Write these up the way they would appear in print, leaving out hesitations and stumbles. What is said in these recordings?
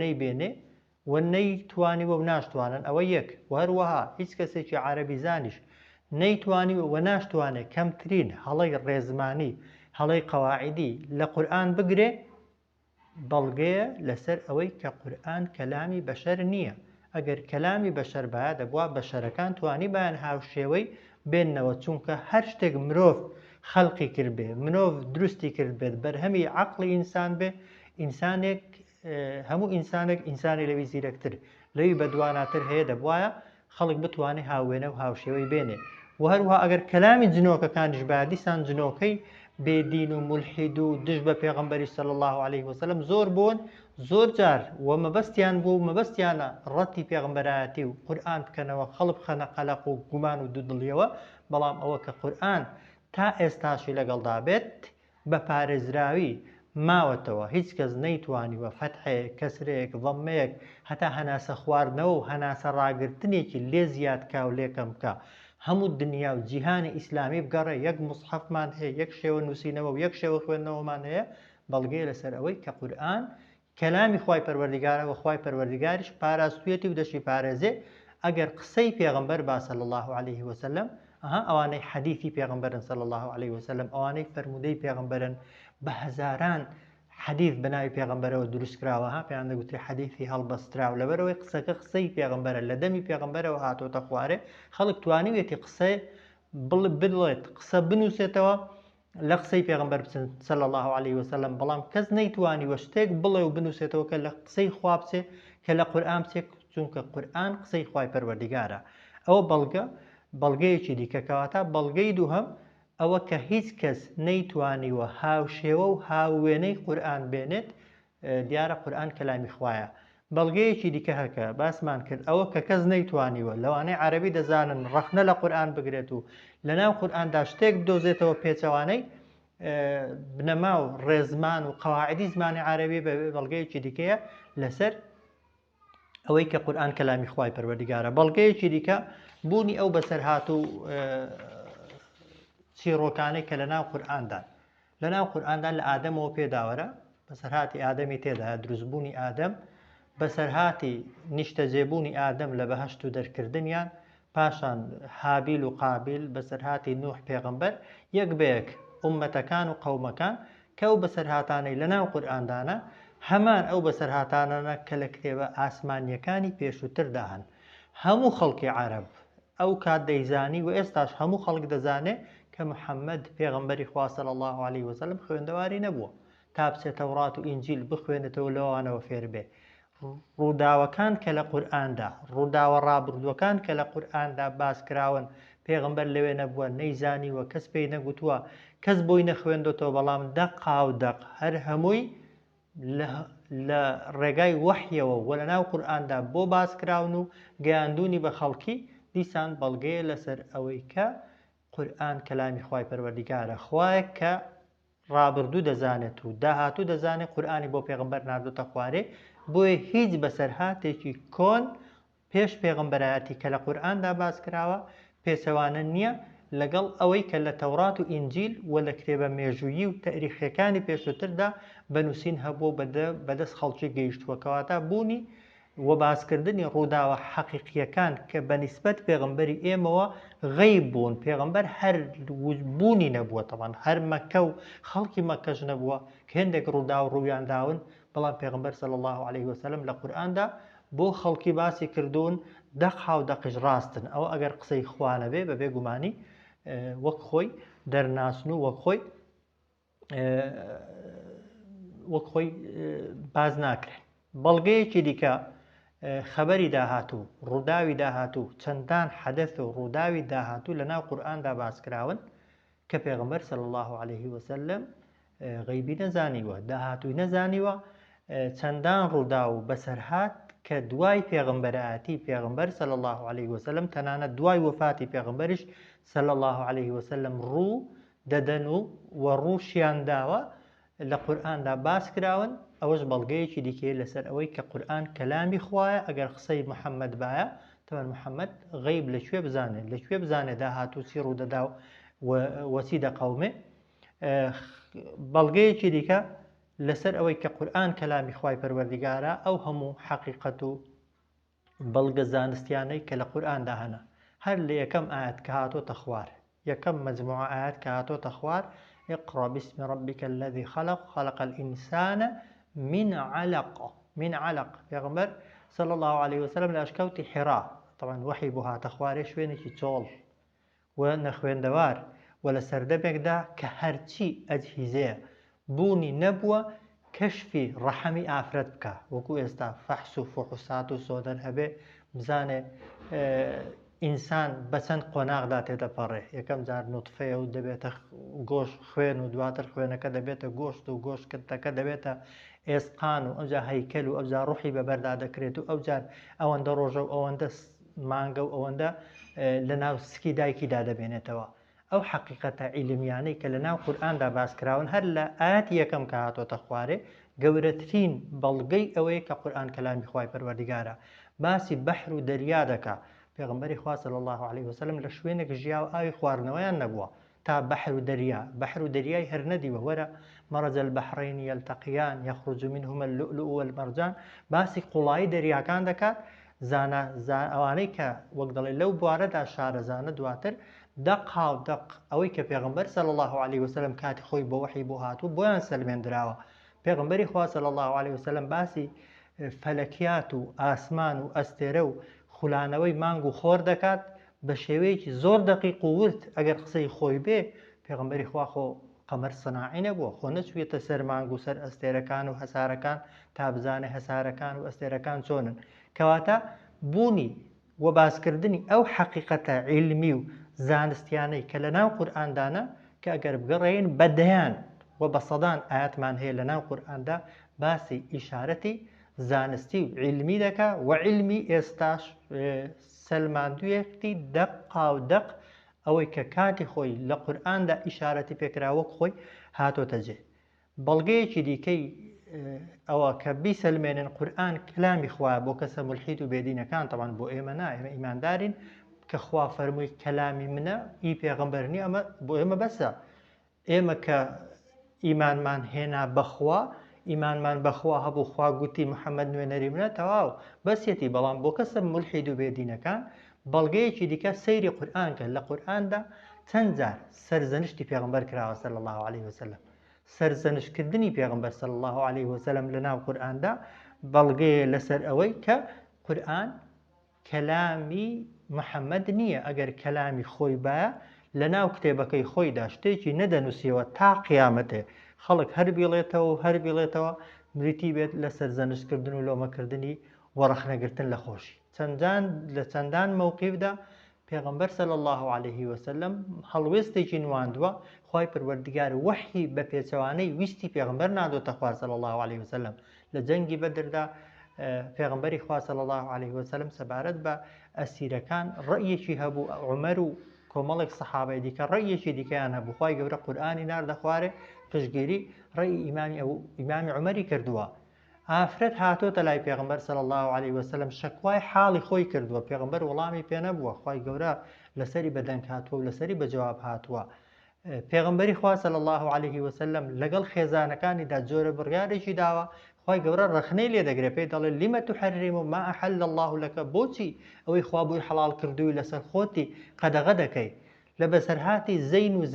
نەی بێنێ و نەیتوانیوە و ناشتوانن ئەوە یەک وە هەروەها هیچ کەسێکی عەرەبی زانیش نەیتوانیوە و ناشتوانێ کەمترین هەڵەی ڕێزمانی هەڵەی قەواعیدی لە قورئان بگرێ بەڵگەیە لەسەر ئەوەی کە قورئان کەلامی بەشەر نییە ئەگەر کەلامی بەشەر بایە دەبوا بەشەرەکان توانیبایان هاوشێوەی بێننەوە چونکە هەر شتێک مرۆڤ خەلقی کردبێ مرۆڤ دروستی کردبێت بەرهەمی عەقڵی ئینسان بێ ئینسانێک هەموو ئینسانێک ئینسانی لەوی زیرەکتر لەوی بەدواناتر هەیە دەبواە خەڵک بتوانێ هاوێنە و هاوشێوەی بێنێ و هەروها ئەگەر کەلامی جنۆکەکانیش با دیسان جنۆکەی بێدین و ملحید و دژ بە پێغەمبەری صلی الله علیه وسلم زۆر بوون زۆر جار و مەبەستیان بوو مەبەستیانە ڕەتی پێغەمبەرایەتی و قورئان بکەنەوە خەڵک بخەنە قەلەق و گومان و دوودڵیەوە بەڵام ئەوە کە قورئان تا ئێستاشی لەگەڵدا بێت بە پارێزراوی ماوەتەوە، هیچ کەس نەیتوانیوە فەتحەیەک، کەسرەیەک، ضەممەیەک، هەتا هەناسە خواردنەوە و هەناسە ڕاگرتنێکی لێ زیاد کا و لێ کەم بکا. هەموو دنیا و جیهانی ئیسلامی بگەڕێ یەک موسحەفمان هەیە، یەک شێوە نووسینەوە و یەک شێوە خوێندنەوەمان هەیە، بەڵگەیە لەسەر ئەوەی کە قورئان کەلامی خوای پەروەردگارە وە خوای پەروەردگاریش پاراستویەتی و دەشی پارێزێ ئەگەر قسەی پێغەمبەر با صلی اللە علیه وسلم ئەها ئەوانەی حەدیثی پێغەمبەرن صلی اللە علیه وسلم ئەوانەی فەرموودەی پێغەمبەرن بە هەزاران حەدیث بە ناوی پێغەمبەرەوە دروست کراوە ها پێیان دەگوترێ حەدیثی هەڵبەستراو لەبەرەوەی قسەکە قسەی پێغەمبەرە لە دەمی پێغەمبەرەوە هاتۆتە خوارێ خەڵک توانیویەتی قسەی بڵێت قسە بنووسێتەوە لە قسەی پێغەمبەر بچن صلی اللە علیه وسلم بەڵام کەس نەیتوانیوە شتێک بڵێ و بنووسێتەوە کە لە قسەی خوا بچێ کە لە قورئان بچێ چونکە قورئان قسەی خوای پەروەردیگارە ئەوە بەڵگە بەڵگەیەکی دیکە کەواتە بەڵگەی دووهەم ئەوە کە هیچ کەس نەیتوانیوە هاوشێوە و هاووێنەی قورئان بێنێت دیارە قورئان کەلامی خوایە. بەڵگەیەکی دیکە هەکە باسمان کرد ئەوە کە کەس نەیتوانیوە لەوانەی عەرەبی دەزانن ڕەخنە لە قورئان بگرێت و لەناو قورئاندا شتێک بدۆزێتەوە پێچەوانەی بنەما و ڕێزمان و قەواعدی زمانی عەرەبی بە بەڵگەیەکی دیکەیە لەسەر ئەوەی کە قورئان کەلامی خوای پەروەردگارە بەڵگەیەکی دیکە بوونی ئەو بەسەرهات و چیڕۆکانەی کە لە ناو قورئاندان لە ناو قورئاندا لە ئادەمەوە پێداوەرە بەسەرهاتی ئادەمی تێدایە دروستبوونی ئادەم بەسەرهاتی نیشتەجێبوونی ئادەم لە بەهەشت و دەرکردنیان پاشان هابیل و قابیل بەسەرهاتی نوح پێغەمبەر یەک بە یەک ئوممەتەکان و قەومەکان کە ئەو بەسەرهاتانەی لەناو قورئاندانە هەمان ئەو بەسەرهاتانەنە کە لە کتێبە ئاسمانییەکانی پێشووتردا هەن هەموو خەڵکی عەرەب ئەو کات دەیزانی و ئێستاش هەموو خەڵک دەزانێ کە محەممەد پێغەمبەری خوا صلی اللە علیه وسلم خوێندەواری نەبووە تا بچێ تەوڕات و ئینجیل بخوێنێتەوە لەوانەوە فێربێ ڕووداوەکان کە لە قورئاندا، ڕووداوە ڕابردووەکان کە لە قورئاندا باس کراون، پێغەمبەر لەوێ نەبووە، نەیزانیوە، کەس پێی نەگوتووە، کەس بۆی نەخوێندۆتەوە، بەڵام دەقاودەق هەر هەمووی لە لە ڕێگای وەحیەوە و لەناو قورئاندا بۆ باس کراون و گەیاندوونی بە خەڵکی، دیسان بەڵگەیە لەسەر ئەوەی کە قورئان کەلامی خوای پەروەردیگارە، خوایەک کە ڕابردوو دەزانێت و داهاتوو دەزانێت قورئانی بۆ پێغەمبەر ناردۆتە خوارێ بۆیە هیچ بەسەرهاتێکی کۆن پێش پێغەمبەرایەتی کە لە قورئاندا باس کراوە پێچەوانە نییە لەگەڵ ئەوەی کە لە تەورات و ئینجیل و لە کتێبە مێژوویی و تەئریخیەکانی پێشووتردا بە نووسین هەبووە و بەدەست خەڵکی گەیشتووە کەواتە بوونی و باسکردنی ڕووداوە حەقیقییەکان کە بە نیسبەت پێغەمبەری ئێمەوە غەیب بوون، پێغەمبەر هەر بوونی نەبووە تەبعەن هەر مەککە و خەڵکی مەککەش نەبووە کە هێندێک ڕووداو ڕوویان داون، بەڵام پێغەمبەر صلی اللە علیه وسلم لە قورئاندا بۆ خەڵکی باسی کردوون دەق هاو دەقیش ڕاستن، ئەوە ئەگەر قسەی خوا نەبێ بە بێ گومانی وەک خۆی دەرناچن و وەک خۆی وەک خۆی باز ناکرێن. بەڵگەیەکی دیکە خەبەری داهاتوو، ڕووداوی داهاتوو، چەندان حەدەث و ڕووداوی داهاتوو لە ناو قورئاندا باس کراون کە پێغەمبەر صلی اللە علیه وسلم غەیبی نەزانیوە، داهاتووی نەزانیوە، چەندان ڕووداو و بەسەرهات کە دوای پێغەمبەرایەتی پێغەمبەر صلی اللە علیه وسلم تەنانەت دوای وەفاتی پێغەمبەریش صلی اللە علیه وسلم ڕوو دەدەن و و ڕووشیان داوە لە قورئاندا باس کراون، ئەوەش بەڵگەیەکی دیکەیە لەسەر ئەوەی کە قورئان کەلامی خوایە، ئەگەر قسەی محەممەد بایە، تەبعەن محەممەد غەیب لە کوێ بزانێت، لە کوێ بزانێت داهاتوو چی ڕوودەدا و و چی دەقەومێ. بەڵگەیەکی دیکە. لەسەر ئەوەی کە قورئان کەلامی خوای پەروەردگارە ئەو هەموو حەقیقەت و بەڵگە زانستیانەی کە لە قورئاندا هەنە هەر لە یەکەم ئایەت کە هاتۆتە خوار یەکەم مەجموعە ئایەت کە هاتۆتە خوار اقرأ باسم ربك الذي خلق خلق الإنسان من علق من علق پێغەمبەر صلى الله عليه وسلم لە ئەشکەوتی حرا طبعا وحی بۆ هاتە خوارێ شوێنێکی چۆڵ و نەخوێندەوار و لە سەردەمێکدا کە هەرچی ئەجهیزەیە بوونی نەبووە کەشفی ڕەحمی ئافرەت بکا وەکو ئێستا فەحس و فحوسات و سۆدەر هەبێ بزانێ ئینسان بە چەند قۆناغدا تێدەپەڕێ یەکەم جار نوتفەیە و دەبێتە گۆش خوێن و دواتر خوێنەکە دەبێتە گۆشت و گۆشتکردەکە دەبێتە ئێسقان و ئەوجا هەیکەل و ئەوجا ڕوحی بەبەردا دەکرێت و ئەوجار ئەوەندە ڕۆژە و ئەوەندە مانگە و ئەوەندە لە ناو سکی دایکیدا دەمێنێتەوە. ئەو حەقیقەتە عیلمیانەی کە لە ناو قورئاندا باس کراون هەر لە ئایەتی یەکەم کە هاتۆتە خوارێ گەورەترین بەڵگەی ئەوەیە کە قورئان کەلامی خوای پەروەردگارە. باسی بەحر و دەریا دەکا. پێغەمبەری خوا صلی اللە علیه وسلم لە شوێنێک ژیاوە ئاوی خواردنەوەیان نەبووە. تا بەحر و دەریا، بەحر و دەریای هەر نەدیوە، وەرە، مرج البحرین یلتقیان یخرج منهما اللؤلؤ والمرجان، باسی قوڵایی دەریاکان دەکات، زانا ئەوانەی کە وەک دەڵێ لەو بوارەدا شارەزانە دواتر دەقاو دەق ئەوەی کە پێغەمبەر صلی اللە علیه وسلم کاتی خۆی بە وەحی بۆ هاتوو بۆیان سەلمێندراوە. پێغەمبەری خوا صلی اللە علیه وسلم باسی فەلەکیات و ئاسمان و ئەستێرە و خولانەوەی مانگ و خۆر دەکات، بە شێوەیەکی زۆر دەقیق و ورد ئەگەر قسەی خۆی بێ، پێغەمبەری خوا خۆ قەمەر سناعی نەبووە، خۆ نەچوویەتە سەر مانگ و سەر ئەستێرەکان و هەسارەکان تا بزانێ هەسارەکان و ئەستێرەکان چۆنن. کەواتە بوونی و باسکردنی ئەو حەقیقەتە عیلمی و زانستیانەی کە لەناو قورئاندانە کە ئەگەر بگەڕێین بە دەیان و بە سەدان ئایەتمان هەیە لەناو قورئاندا باسی ئیشارەتی زانستی و عیلمی دەکا و عیلمی ئێستاش سەلماندویەتی دەقاو دەق ئەوەی کە کاتی خۆی لە قورئاندا ئیشارەتی پێکرا وەک خۆی هاتۆتە جێ. بەڵگەیەکی دیکەی ئەوە کە بیسەلمێنن قورئان کەلامی خوایە بۆ کەسە مولحید و بێدینەکان تەبعەن بۆ ئێمە نا ئێمە ئیماندارین کە خوا فەرمووی کەلامی منە ئی پێغەمبەر نییە ئەمە بۆ ئێمە بەسە ئێمە کە ئیمانمان هێنا بەخوا ئیمانمان بەخوا هەبوو خوا گوتی محەممەد نوێنەری منە تەواو بەسیەتی بەڵام بۆ کەسە مولحید و بێدینەکان بەڵگەیەکی دیکە سەیری قورئان کە لە قورئاندا چەند جار سەرزەنشتی پێغەمبەر کراوە صلی الله علیه وسلم سەرزەنشتکردنی پێغەمبەر صلی اللە علیه وسلم لە ناو قورئاندا بەڵگەیە لەسەر ئەوەی کە قورئان کەلامی محەممەد نییە ئەگەر کەلامی خۆی باە لە ناو کتێبەکەی خۆیدا شتێکی نەدەنووسیەوە تا قیامەتێ خەڵک هەر بیڵێتەوە و هەر بیڵێتەوە بریتی بێت لە سەرزەنشتکردن و لۆمەکردنی و ڕەخنەگرتن لە خۆشی چەندان لە چەندان مەوقیفدا پێغەمبەر صلی اللە علیه وسلم هەڵوێستێکی نواندووە، خوای پەروەردگار وەحی بە پێچەوانەی ویستی پێغەمبەر ناردۆتە خوار صلی اللە علیه وسلم، لە جەنگی بەدردا پێغەمبەری خوا صلی اللە علیه وسلم سەبارەت بە ئەسیرەکان ڕەئیەکی هەبوو، عومەر و کۆمەڵێک سەحابەی دیکە ڕەئیەکی دیکەیان هەبوو، خوای گەورە قورئانی ناردە خوارێ پشتگیری ڕەئی ئیمامی ئەو ئیمامی عومەری کردووە. ئافرەت هاتۆتە لای پێغەمبەر صلی اللە علیه وسلم شەکوای حاڵی خۆی کردووە پێغەمبەر وەڵامی پێ نەبووە خوای گەورە لەسەری بە دەنگ هاتووە و لەسەری بە جواب هاتووە پێغەمبەری خوا صلی اللە علیه وسلم لەگەڵ خێزانەکانیدا جۆرە بڕیارێکی داوە خوای گەورە ڕەخنەی لێ دەگرێت پێی دەڵێ لم تحرم ما احل الله لك بۆچی ئەوەی خوا بۆی حەڵاڵ کردووی لەسەر خۆتی قەدەغە دەکەی لە بەسەرهاتی زەین و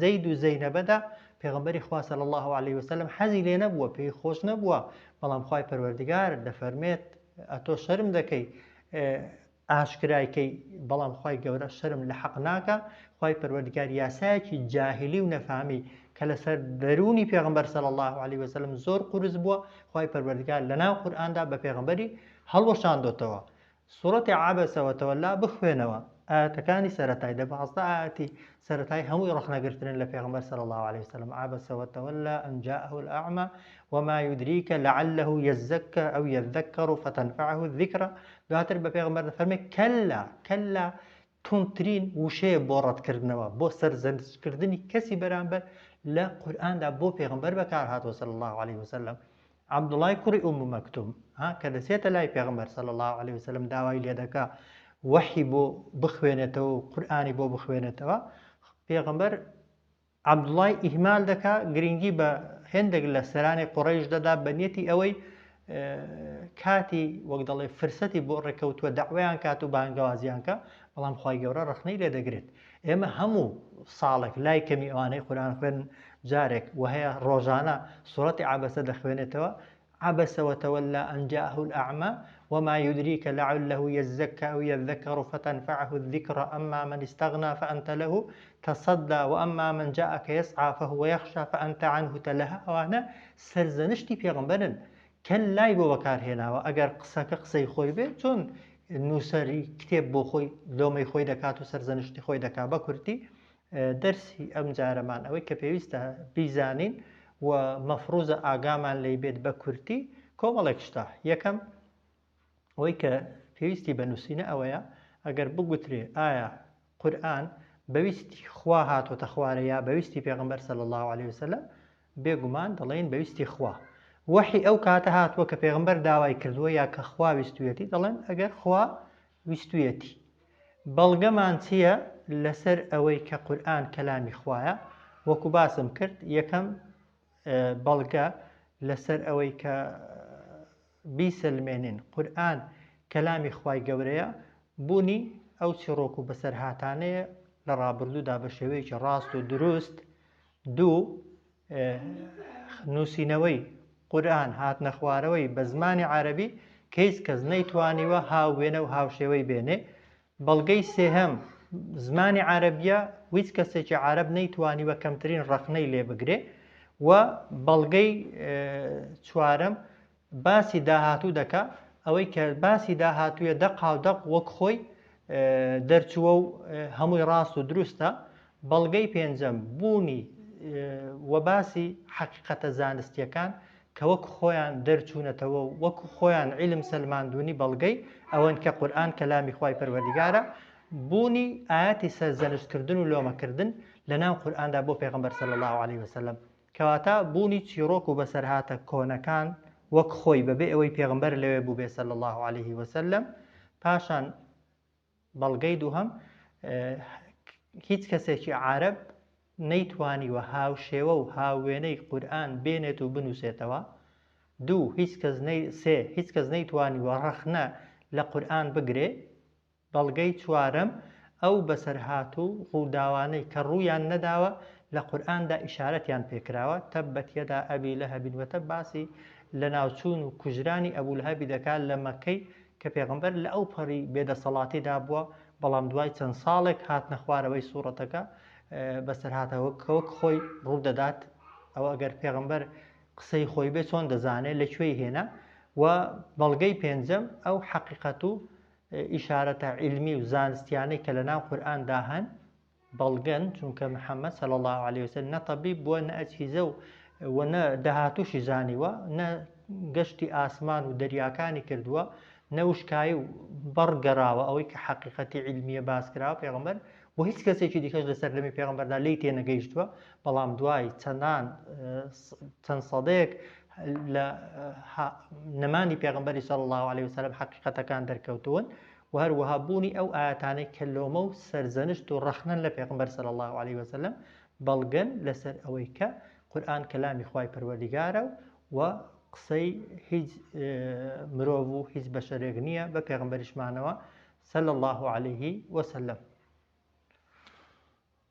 زەید و زەینەبەدا پێغەمبەری خوا صلی اللە علیه وسلم حەزی لێ نەبووە پێی خۆش نەبووە بەڵام خوای پەروەردگار دەفەرمێت ئەتۆ شەرم دەکەی ئاشکرای کەی بەڵام خوای گەورە شەرم لە حەق ناکا خوای پەروەردگار یاسایەکی جاهلی و نەفامی کە لەسەر دەروونی پێغەمبەر صلی اللە علیه وسلم زۆر قورس بووە خوای پەروەردگار لەناو قورئاندا بە پێغەمبەری هەڵوەشاندۆتەوە سوڕەتی عبس وتولى بخوێنەوە ئایەتەکانی سەرەتای دە 15 ئایەتی سەرەتای هەمووی ڕەخنەگرتنن لە پێغەمبەر صلی الله علیه وسلم عبس وتولى أن جاءه الأعمى وما يدريك لعله يزكى أو يذكر فتنفعه الذكرى دواتر بە پێغەمبەر دەفەرمێ كلا كلا توندترین وشەیە بۆ ڕەتکردنەوە، بۆ سەرزەنشتکردنی کەسی بەرامبەر لە قورئاندا بۆ پێغەمبەر بەکارهاتووە صلی اللە علیه وسلم. عەبدوڵای کوڕی ئوم مەکتوم ها کە دەچێتە لای پێغەمبەر صلی اللە علیه وسلم داوای لێدەکا وەحی بۆ بخوێنێتەوە و قورئانی بۆ بخوێنێتەوە، پێغەمبەر عەبدوڵای ئیهمال دەکا گرنگی بە هێندێک لە سەرانی قوڕەیش دەدا بە نیەتی ئەوەی کاتی وەک دەڵێ فرسەتی بۆ ڕێکەوتووە دەعوەیان کات و بانگەوازیان کە، بەڵام خوای گەورە ڕەخنەی لێ دەگرێت. ئێمە هەموو ساڵێک لای کەمی ئەوانەی قورئان خوێن جارێک و هەیە ڕۆژانە سوڕەتی عەبەسە دەخوێنێتەوە، عبس وتولى أن جاءه الأعمى وما يدريك لعله يزكى أو يذكر فتنفعه الذكرى أما من استغنى فأنت له تصدى وأما من جاءك يسعى فهو يخشى فأنت عنه تلهى ئەوانە سەرزەنشتی پێغەمبەرن کە لای بۆ بەکارهێناوە ئەگەر قسەکە قسەی خۆی بێت چۆن نووسەری کتێب بۆ خۆی لۆمەی خۆی دەکات و سەرزەنشتی خۆی دەکات بە کورتی دەرسی ئەم جارەمان ئەوەی کە پێویستە بیزانین و مەفروزە ئاگامان لێی بێت بە کورتی کۆمەڵێک شتە یەکەم ئەوەی کە پێویستی بە نووسینە ئەوەیە ئەگەر بگوترێ ئایا قورئان بەویستی خوا هاتۆتە خوارێ یا بەویستی پێغەمبەر صلی الله علیه وسلم بێگومان دەڵێین بەویستی خوا وەحی ئەو کاتە هاتووە کە پێغەمبەر داوای کردووە یا کە خوا ویستویەتی دەڵێن ئەگەر خوا ویستویەتی بەڵگەمان چییە لەسەر ئەوەی کە قورئان کەلامی خوایە؟ وەکو باسم کرد یەکەم بەڵگە لەسەر ئەوەی کە بیسەلمێنین قورئان کەلامی خوای گەورەیە بوونی ئەو چیڕۆک و بەسەرهاتانەیە لە ڕابردوودا بە شێوەیەکی ڕاست و دروست دوو نووسینەوەی قورئان هاتنە خوارەوەی بە زمانی عەرەبی کە هیچ کەس نەیتوانیوە هاووێنە و هاوشێوەی بێنێ بەڵگەی سێهەم زمانی عەرەبیە و هیچ کەسێکی عەرەب نەیتوانیوە کەمترین ڕەخنەی لێ بگرێ و بەڵگەی چوارەم باسی داهاتوو دەکا، ئەوەی کە باسی داهاتوویە دەقاودەق وەک خۆی دەرچووە و هەمووی ڕاست و دروستە، بەڵگەی پێنجەم بوونی و باسی حەقیقەتە زانستییەکان کە وەک خۆیان دەرچوونەتەوە و وەک خۆیان عیلم سەلماندوونی بەڵگەی ئەوەن کە قورئان کەلامی خوای پەروەردیگارە، بوونی ئایەتی سەرزەنشتکردن و لۆمەکردن لەناو قورئاندا بۆ پێغەمبەر صلی اللە علیه وسلم. کەواتە بوونی چیڕۆک و بەسەرهاتە کۆنەکان وەک خۆی بەبێ ئەوەی پێغەمبەر لەوێ بووبێ صلی اللە علیه وسلم پاشان بەڵگەی دووهەم هیچ کەسێکی عارەب نەیتوانیوە هاوشێوە و هاووێنەی قورئان بێنێت و بنووسێتەوە دوو هیچ کەس نەی سێ هیچ کەس نەیتوانیوە ڕەخنە لە قورئان بگرێ بەڵگەی چوارەم، ئەو بەسەرهات و ڕووداوانەی کە ڕوویان نەداوە لە قورئاندا ئیشارەتیان پێکراوە، تبت یدا ابی لهب وتب باسی لەناوچوون و کوژرانی ئەبو لەهەبی دەکات لە مەککەی کە پێغەمبەر لە ئەوپەڕی بێدەسەڵاتیدا بووە، بەڵام دوای چەند ساڵێک هاتنە خوارەوەی سوڕەتەکە بەسەرهاتەکە وەک خۆی ڕوودەدات، ئەوە ئەگەر پێغەمبەر قسەی خۆی بێت چۆن دەزانێت لە کوێی هێنا؟ و بەڵگەی پێنجەم، ئەو حەقیقەت و ئیشارەتە عیلمی و زانستیانەی کە لەناو قورئاندا هەن بەڵگەن، چونکە محمد صلی اللە علیە وسلم نە تەبیب بووە نە ئەجهیزە و و نە داهاتووشی زانیوە، نە گەشتی ئاسمان و دەریاکانی کردووە، نە وشکایی و بەڕ گەڕاوە، ئەوەی کە حەقیقەتی عیلمیە باس کراوە پێغەمبەر و هیچ کەسێکی دیکەش لە سەردەمی پێغەمبەردا لێی تێنەگەیشتووە، بەڵام دوای چەندان چەند سەدەیەک لە نەمانی پێغەمبەری صلی اللە علیه وسلم حەقیقەتەکان دەرکەوتوون و هەروەها بوونی ئەو ئایەتانەی کە لۆمە و سەرزەنشت و ڕەخنەن لە پێغەمبەر صلی اللە علیه وسلم بەڵگەن لەسەر ئەوەی کە قورئان کەلامی خوای پەروەردیگارە و قسەی هیچ مرۆڤ و هیچ بەشەرێک نییە بە پێغەمبەریشمانەوە صلی اللە علیه وسلم.